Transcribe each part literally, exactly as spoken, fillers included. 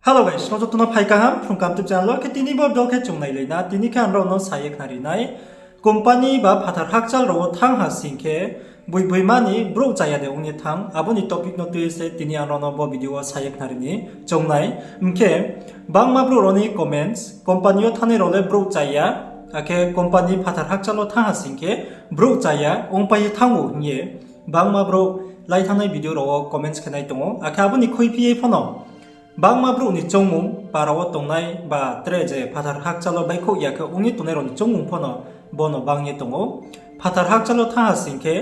Hello guys, nrao joto no phai kaham Phrung Kaham YouTube channel wo. Khe tini bo video khe chung nailai na, tini khe ang nrao no sa ye khnari nai, company ba phathar hakchal rao wo thanng ha sing khe, boi boima ni brouh chaya de ong ye thanng, abo ni topic no tui ye se tini ang nrao no bo video wo sa ye khnari ni chung nai. Hing khe, bangma brouh rao ni comments, company yo thanngnai rao le brouh chaya, akhe company phathar hakchal wo thanng ha sing khe, brouh chaya ongpai ye thanng ou hing ye, bangma brouh lai thanngnai video rao wo comments khe nai tong ou. Akhe abo ni khuiphi ye pho no, bangma brouh ni choungmung para wo tongnai ba tre je phathar hakchal wo baihkhouh ya khe ong ye tongnai rao ni choungmung pho no bo no bang ye tong ou. Phathar hakchal wo thanng ha sing khe,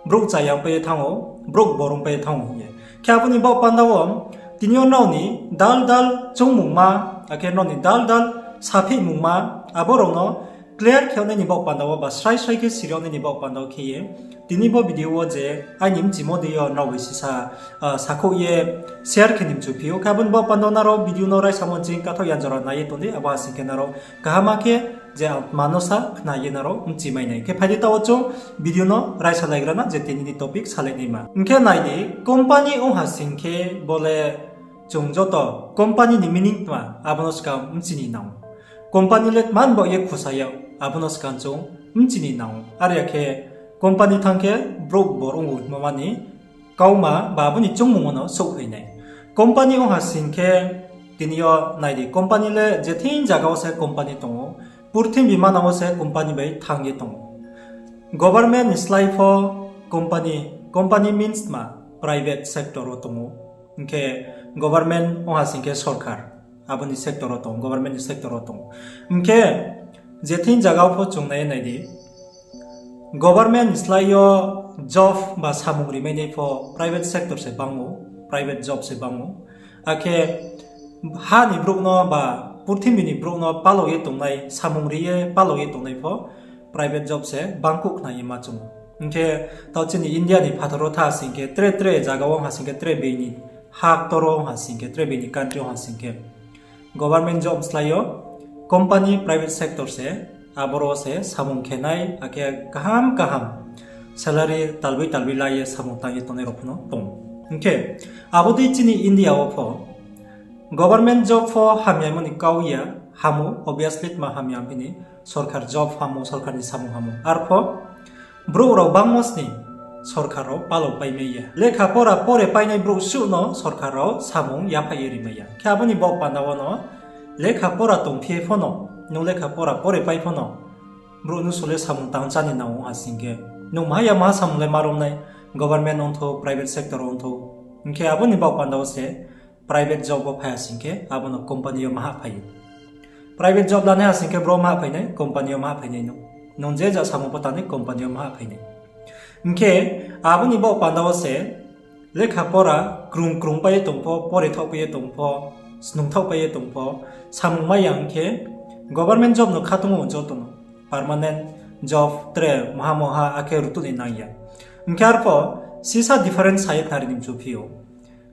brouh chaya ongpai ye thanng ou, brouh bor ongpai ye thanng ou hing ye. Khe abo ni baoh panda wo, tini yo nrao ni dal dal choungmungma, akhe nrao ni dal dal saphihmungma, abo rao no clear khe yag nai ni baoh panda wo ba srai srai khe siri yag nai ni baoh panda wo khe ye, tini bo video wo je aini mchimo dei yo nrao bai sisa, sakhouh ye share khe ni mchu phi ou. Khe abo ni baoh panda wo nrao video no raisamo nching kathaoh yan jora nai ye tong di, abo ha sing khe nrao kaham khe je ang tma no sa khna ye nrao mchimai nai. Khe phai di taoh wo chung video no raisalaigra na je tini ni topic salai naima. Hing khe nai di, company ong ha sing khe bo le chung joto company ni meaning tma abo no skang mchini nang ou. Company le tma ni baoh ye khusa yag, abo no skang chung mchini nang ou. Are ya khe company thanng khe brouh bor ong ou hingmo ma ni kauma ba abo ni choungmung wo no souhphai nai. Company ong ha sing khe, tini yo nai di, company le je thing zaga wo se company tong ou, purthimbi manang wo se company bai thanng ye tong ou. Government ni slái pho company, company means tma private sector wo tong ou. Hing khe government ong ha sing khe sorkar, abo ni sector wo tong, government ni sector wo tong ou. Hing khe je thing zaga wo pho chung nai ye nai di, government ni slái yo job ba samung rimainai pho private sector se bang ou, private job se bang ou. Akhe ha ni brouh no ba purthimbi ni brouh no palao ye tongnai, samung ri ye palao ye tongnai pho private job se bangkuh khna ye ma chung ou. Hing khe taoh chini India ni phathar wo thanng ha sing khe, tre tre zaga wo ong ha sing khe, tre bini ha ktor wo ong ha sing khe, tre bini country ong ha sing khe, government job slái yo company, private sector se aboro se samung khe nai, akhe kaham kaham salary talboi talboi la ye samung tang ye tongnai rao pho no tong ou. Hing khe abo dei chini India wo pho government job pho hamya mo ni kau ya, ham ou, obviously tma hamya hing phi ni, sorkar job ham ou, sorkar ni samung ham ou. Arpho brouh rao bangmo sni sorkar rao palao paimai ya. Lekha pora pore painai brouh suh no sorkar rao samung yaphaih ye rimai ya. Khe abo ni baoh panda wo no lekha pora tongphi ye pho no, nung lekha pora pore pai pho no, brouh nusu le samung tang chá ni nang ou ha sing khe, nung maha ya maha samung le ma rom nai, government ongthou, private sector ongthou. Hing khe abo ni baoh panda wo se private job wo phai ha sing khe abo no company yo maha phai ou. Private job lanai ha sing khe bro maha phai nai, company yo maha phai nai no. Nung je ja samung pho tang nai, company yo maha phai nai. Hing khe abo ni baoh panda wo se lekha pora krung krung pai ye tong pho, pore thaoh pai ye tong pho, snung thaoh pai ye tong pho, samung mai ya hing khe government job no khatung ou joto no. Permanent job tre maha moha akhe rutuh ni nang ya. Hing khe arpho sisa difference sa ye khnari ni mchu phi ou.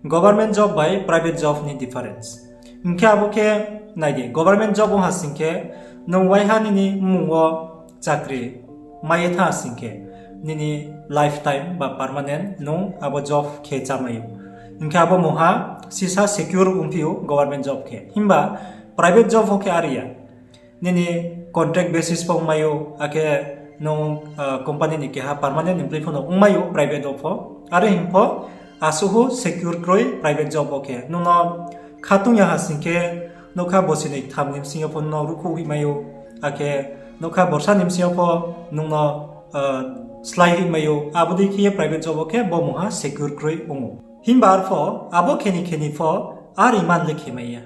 Government job bai private job ni difference. Hing khe abo khe nai di, government job ong ha sing khe, nung waiha nini mmung wo chakri mai ye thanng ha sing khe, nini lifetime ba permanent nung abo job khe chámai ou. Hing khe abo mungha sisa secure ongphi ou government job khe. Himba private job wo khe are ya. Nini contract basis pho ongmai ou, akhe nung company ni keha permanent employee pho no ongmai ou private wo pho. Are hing pho, asuh secure kroi private job wo khe. Nung no khatung ya ha sing khe, nougkha bosi ni tham ni bsing yo pho nung no ruhkhouh hoihmai ou, akhe nougkha borsa ni bsing yo pho nung no slái hoihmai ou. Abo dei khe ye private job wo khe bo mungha secure kroi ong ou. Himba arpho abo khe ni khe ni pho are man le khe mai ya.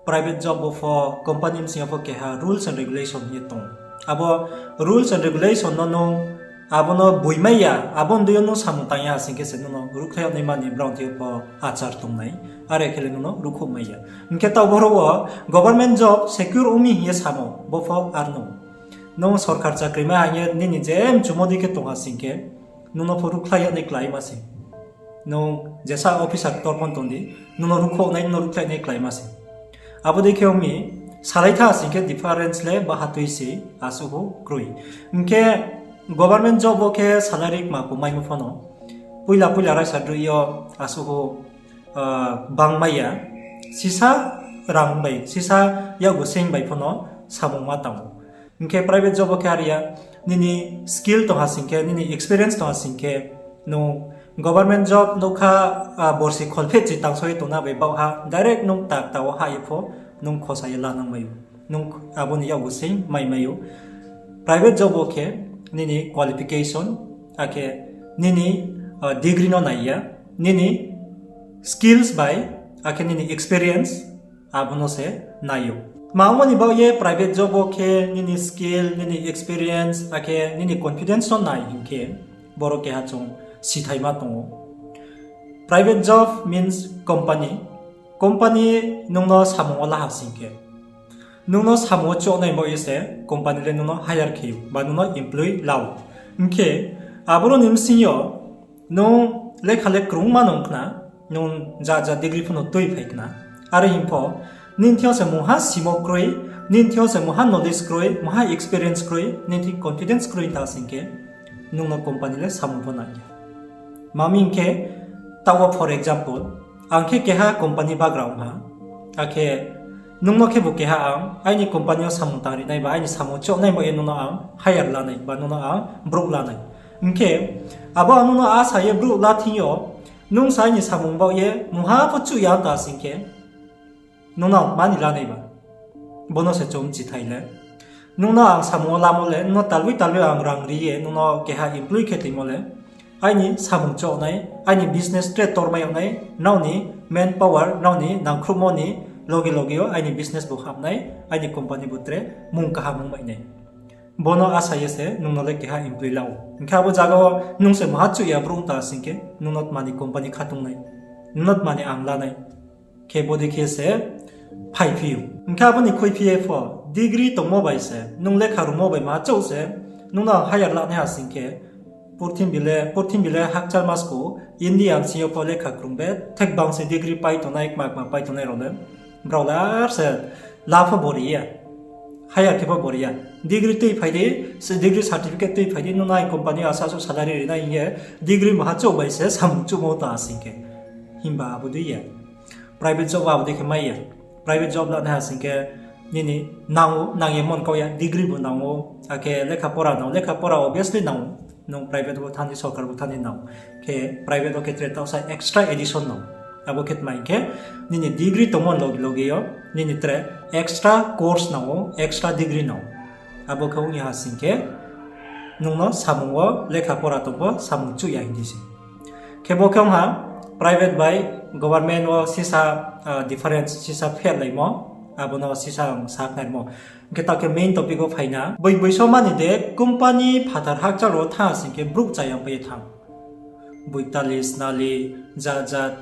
Private job wo pho, company bsing yo pho keha rules and regulation hing ye tong. Abo rules and regulation no nung, abo no boimai ya, abo ni dei yo nung samung tang ya ha sing khe se nung no ruhkhlai yag naima ni brao thing yo pho achar tongnai, are khe le nung no ruhkhouh mai ya. Hing khe taoh boro wo government job secure ong mi hing ye samo, bo pho ar no. Nung sorkar chakri mai ha hing ye nini je mchumo dei khe tong ha sing khe, nung no pho ruhkhlai yag nai kláima se. Nung jesa officer ktor pho tong di, nung no ruhkhouh nai, nung no ruhkhlai nai kláima se. Abo dei khe ong mi, salai tha sing khe difference le baha tui se, asuh kroi. Hing khe government job wo khe salary kma khe maimo pho no, poila poila raisa droi yo asuh bang mai ya. sisa rang bai, sisa yakgu sing bai pho no samung ma tang ou. Hing khe private job wo khe are ya, nini skill tong ha sing khe, nini experience tong ha sing khe, nung government job nuh kha, borsi kholphehchi tangso ye tongna bai baoh ha direct nung tak ta wo hah ye pho nung khosa ye la nang mai ou. Nung abo ni yakgu sing mai mai ou. Private job wo khe nini qualification, akhe nini degree no nai ya, nini skills bai, akhe nini experience, abo no se nai ou. Tma ongmo ni baoh ye private job wo khe nini skill, nini experience, akhe nini confidence no nai hing khe, boro keha chung sithaima tong ou. Private job means company. Company nung no samung wo la ha sing khe, nung no samung wo chouhnai baoh ye se company le nung no hire khe ou ba nung no employee la ou. Hing khe aboro ni bsing yo nung lekha le krungma nung khna, nung ja ja degree pho no tuiphai khna. Are hing pho, nini thing yo se mungha simo kroi, nini thing yo se mungha knowledge kroi, mungha experience kroi, nini thing confidence kroi ta sing khe, nung no company le samung pho nang ya. Tma hing khe, taoh wo for example, ang khe keha company bagra ong ha, akhe nung no khebu keha ang aini company yo samung tang ri nai ba aini samung chouhnai baoh ye nung no ang hire la nai ba nung no ang brouh la nai. Hing khe abo ang nung no asa ye brouh la thing yo, nung se aini samung baoh ye mungha pho chuh ya ta sing khe, nung no ang mani la nai ba? Bo no se chung chithai le. Nung no ang samung wo lamo le, nung no talboi talboi ang rang ri ye nung no keha employee khe toimo le, aini samung chouhnai, aini business tre tormai yag nai, nrao ni manpower, nrao ni nangkhruhmo ni loge loge yo aini business bo hap nai, aini company bo tre mung kaham ong mai nai. Bo no asa ye se nung no le keha employee la ou. Hing khe abo zaga wo nung se mungha chuh ya brouh ta sing khe, nung no tma ni company khatung nai, nung no tma ni ang la nai? Khe bodei khe se phaiphi ou. Hing khe abo ni khuiphi ye pho, degree tongmo bai se, nung lekha rungmo bai ma chouh se, nung no ang hire la nai ha sing khe, purthimbi le, purthimbi le hakchal ma skou, India bsing yo pho lekha krung bethek bang se degree pai tongnai, kma kma pai tongnai rao le, brao le ar se la pho bori ya, hire khe pho bori ya. Degree tuiphai di, degree certificate tuiphai di, nung no aini company yo asuh asuh salary ri nai hing ye, degree maha chouh bai se samung chouhmo ta sing khe. Himba abo dei ya. Private job wo abo dei khe mai ya. Private job la nai ha sing khe nini nang ou, nang ye mon kau ya, degree bo nang ou, akhe lekha pora nang ou, lekha pora obviously nang ou. Nung private bo thanng di, sorkar bo thanng di nang ou. Khe private wo khe tre taohsa extra addition nang ou. Abo khe tma hing khe, nini degree tongmo loge loge yo, nini tre extra course nang ou, extra degree nang ou. Abo khe ong ya ha sing khe, nung no samung wo lekha pora tong pho samung chuh ya hing di se. Khe bo khe ong ha, private bai government wo sisa difference, sisa pherlaimo, abo no sisa ang sakhnarimo. Hing khe taoh khe main topic wo phai na, boi boiso mani de company phathar hakchal wo thanng sing khe brouh chaya pai ye thanng. Boitali, snali, jat jat,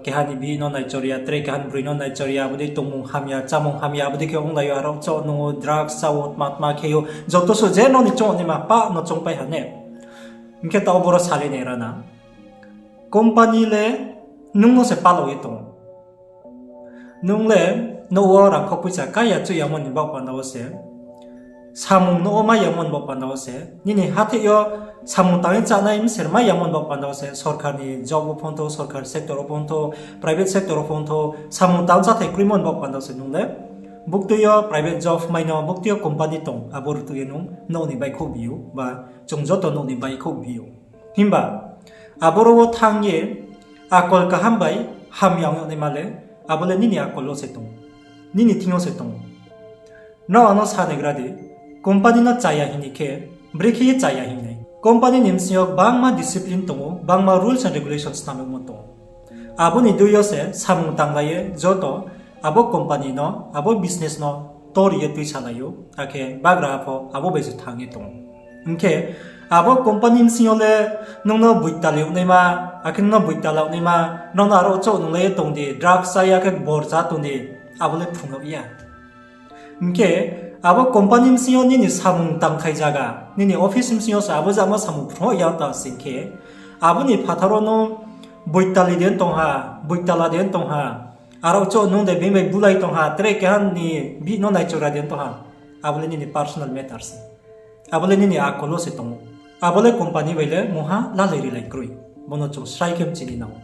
keha ni bihih no naichor ya, tre keha ni broi no naichor ya, abo dei tongmung hamya, chámung hamya, abo dei khe onglai yo, aro chouh nung ou, drugs chá ou, tma tma khe ou, joto suh je no ni choungnaima pah no choungpai ha ne. Hing khe taoh boro salai nai ra na. Company le nung no se palao ye tong ou. Nung le nouh wo rangkho poicha kái ya chuh yamo ni baoh panda wo se, samung nouh wo mai yamo ni baoh panda wo se, nini hathái yo samung tang ye chánai mser mai yamo ni baoh panda wo se, sorkar ni job wo phongthou, sorkar sector wo phongthou, private sector wo phongthou, samung tang cháthai kroimo ni baoh panda wo se nung le buktui yo private job mai no, buktui yo company tong, abo ruhtuh ye nung nouh ni baihkhouh bi ou, ba chung joto nouh ni baihkhouh bi ou. Himba aboro wo thanng ye akol kaham bai hamya ong yagnaima le, abo le nini akol wo se tong ou, nini thing yo se tong ou. Nrao ang no sa naigra di, company no chaya hing ni khe, brekhe ye chaya hing nai? Company ni bsing yo gbangma discipline tong ou, gbangma rules and regulations snam yagmo tong ou. Abo ni dei yo se samung tanglai ye joto abo company no, abo business no tor ye tuisalai ou, akhe bagra pho abo bai se thanng ye tong ou. Hing khe abo company bsing yo le nung no boitali yagnaima, akhe nung no boitala yagnaima, nung no aro chouh nunglai ye tong di, drugs chá ya khe bor chá tong di, abo le phrung yag ya. Hing khe abo company bsing yo nini samung tangthai zaga, nini office bsing yo se abo jama samung phrung yag ya ta sing khe, abo ni phathar wo nung boitali de tong ha, boitala de tong ha, aro chouh nung de being bai bulai tong ha, tre keha ni bihih no naichora de tong ha, abo le nini personal matter se. Abo le nini akol wo se tong ou. Abo le company bai le mungha lalai rilai kroi. Bo no chung srai khe mchini nang ou.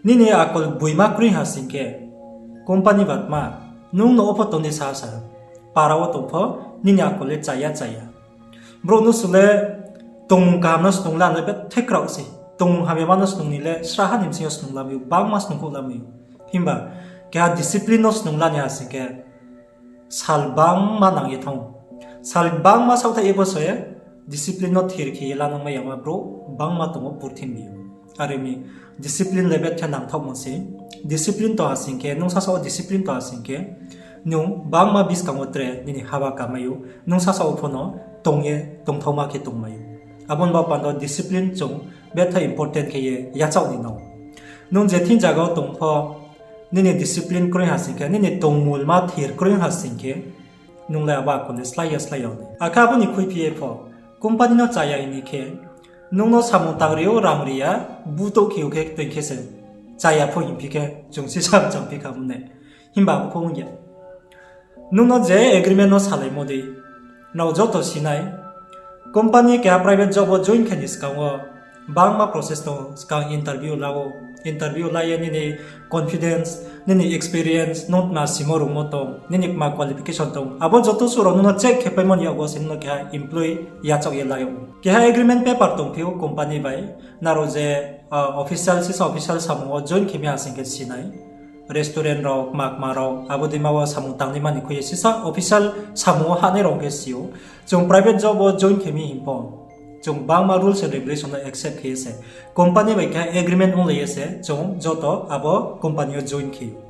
Nini akol gboima kroi ha sing khe, Company ba tma, nung no opho tong di sa sa. Para wo tong pho, nini akol le chaya chaya. Brouh no su le tongmung kaham no snung la nai bethe kraoh se. Tongmung hamyama no snung ni le sraha ni bsing yo snung lamai ou, bangma snung khouh lamai ou. Himba keha discipline no snung la ni ha sing khe, sal bangma nang ye thanng ou. Sal bangma saohthaih ye bo se discipline no thir khe ye lanang mai yama brouh bangma tong ou purthimbi yo. Are mi discipline le bethe nangthaohmo se. Discipline tong ha sing khe, nung sasaoh wo discipline tong ha sing khe, nung bangma buskang wo tre nini haba kamai ou, nung sasaoh wo pho no tong ye tongthaoma khe tongmai ou. Abo ni baoh panda wo discipline chung betha important khe ye yachaoh ni nang. Nung je thing zaga wo tong pho, nini discipline kroi ha sing khe, nini tongmulma thir kroi ha sing khe, nung le abo akol le slái ya slái ya nai. Akhe abo ni khuiphi ye pho, company no chaya hing ni khe, nung no samung tang ri ou, rang ri ya, butouh khe ou khe toing khe se, chaya pho hingphi khe, chung sisa mchangphi kha mne. Himba abo pho ong ya. Nung no je agreement no salaimo dei, nrao joto si nai, company keha private job wo join khe ni skang wo, bangma process tong, skang interview la ou, interview la ye nini confidence, nini experience, nung tma simo rungmo tong, nini tma qualification tong, abo joto suh rao nung no check khe paimo ni yag wo se nung no keha employee yachaoh ye la ou. Keha agreement paper tongphi ou company bai, nrao je, ah, official, sisa official samung wo join khe mi ha sing khe si nai. Restaurant rao, kma kma rao, abo deima wo samung tangnaima ni khui ye sisa official samung wo hahnai rao khe si ou. Chung private job wo join khe mi hing pho, chung bangma rules and regulation no accept khe ye se, company bai keha agreement onglai ye se chung joto abo company yo join khe ou.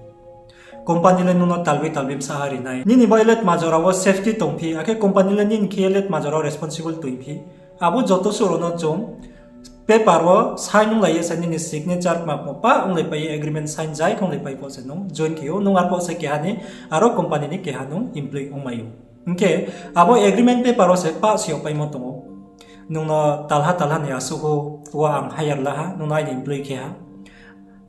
Company le nung no talboi talboi bsa ha ri nai. Nini bai le tma jora wo safety tongphi, akhe company le nini khe ye le tma jora wo responsible toiphi. Abo joto suh rao no chung paper wo sign onglai ye se nini signature kma kma pa onglaipai ye agreement sign jai khe onglaipai pho se nung join khe ou, nung arphuh se keha ni, aro company ni keha nung employee ongmai ou. Hing khe abo agreement paper wo se pa si yagpaimo tong ou. Nung no talha talha ni asuh wo ang hire la ha, nung no aini employee khe ha.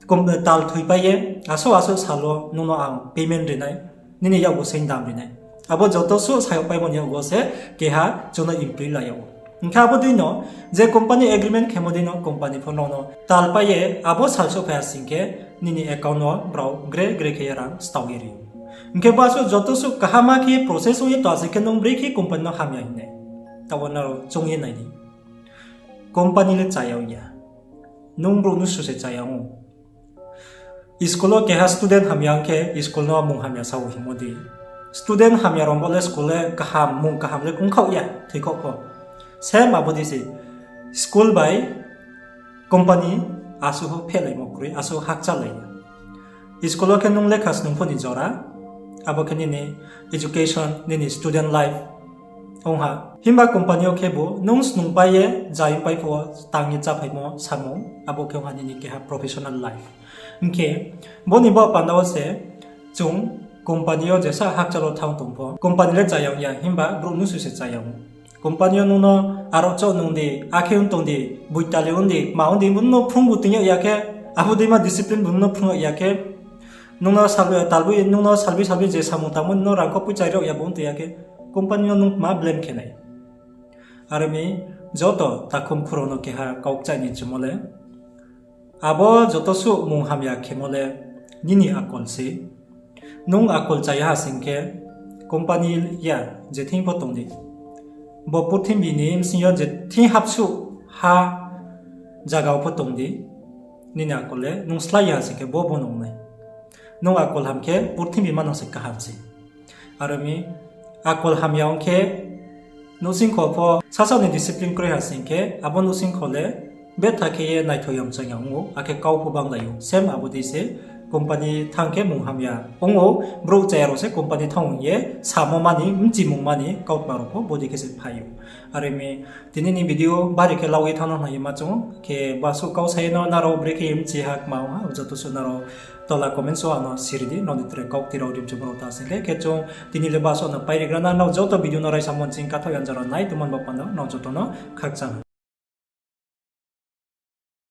Kom-, tal thoipai ye, asuh asuh sal wo nung no ang payment ri nai, nini yakgu se dam ri nai. Abo joto suh sa yagpaimo ni yakgu se keha chung no employee la yag ou. Hing khe abo dei no, je company agreement khemo dei no company pho nung no talpai ye, abo sal souhphai ha sing khe, nini account wo brao gre gre khe ye rang stao ye ri ou. Hing khe bo asuh joto suh kaham khe process ong ye tong ha sing khe nung brekhe company no hamya hing nai. Taoh wo nrao choung ye nai di. Company le chaya ong ya. Nung brouh no su se chaya ong ou. School wo keha student hamya ong khe school no mung hamya sa ou hingmo dei. Student hamya rao bo le school le kaham, mung kaham le ongkhaoh ya, thoikhaoh pho. Same abo dei se school bai company asuh pho phehlaimo kroi, asuh hakchalai ya. School wo khe nung lekha snung pho ni jora, abo khe nini education, nini student life ong ha. Himba company yo khebu nung snungpai ye, jayungpai pho tang ye cháphaimo samung, abo khe ong ha nini keha professional life. Hing khe, bo ni baoh panda wo se chung company yo jesa hakchal wo thanng tong pho, company le chaya ong ya, himba brouh no su se chaya ong ou. Company yo nung no aro chouh nung di, akhe ong tong di, boitali ong di, ma ong di, bung no phrung bu toing yag ya khe, abo deima discipline bung no phrung yag ya khe, nung no salboi, talboi, nung no salboi salboi je samung tangmo no rangkho poicha ri yag ya bo ong tong ya khe, company no nung tma blame khe nai. Are mi joto takhum khurao no keha kau kchaih ni chumo le, abo joto suh mung hamya khemo le nini akol se. Nung akol chaya ha sing khe, company ya je thing pho tong di, bo purthimbi ni bsing yo je thing hapsuh ha zaga wo pho tong di, nini akol le nung slái ya ha sing khe bo bo no ong nai. Nung akol ham khe purthimbi ma no se kaham se. Aro mi akol hamya ong khe, nouhsingkho pho sasaoh ni discipline kroi ha sing khe, abo nouhsingkho le betha khe ye naithao ya mchang ya ong ou, akhe kau pho banglai ou. Same abo dei se company thanng khe mung hamya ong ou, brouh chaya rao se company thanng ong ye samo mani, bchimung mani kautma rao pho bo dei khe se phai ou. Are mi tini ni video bari khe lau ye thanng no hing ye ma chung khe, basuh kau sa ye no nrao brekhe ye bchi ha kma ong ha, joto suh nrao tola comments wo ano siri di, nrao ni tre kaukti rao rimchumo rao ta sing khe, khe chung tini le basuh no pairigra na, nrao joto video no raisa mon ching kathaoh ya jora nai tongmo ni baoh panda nrao joto no khakchang.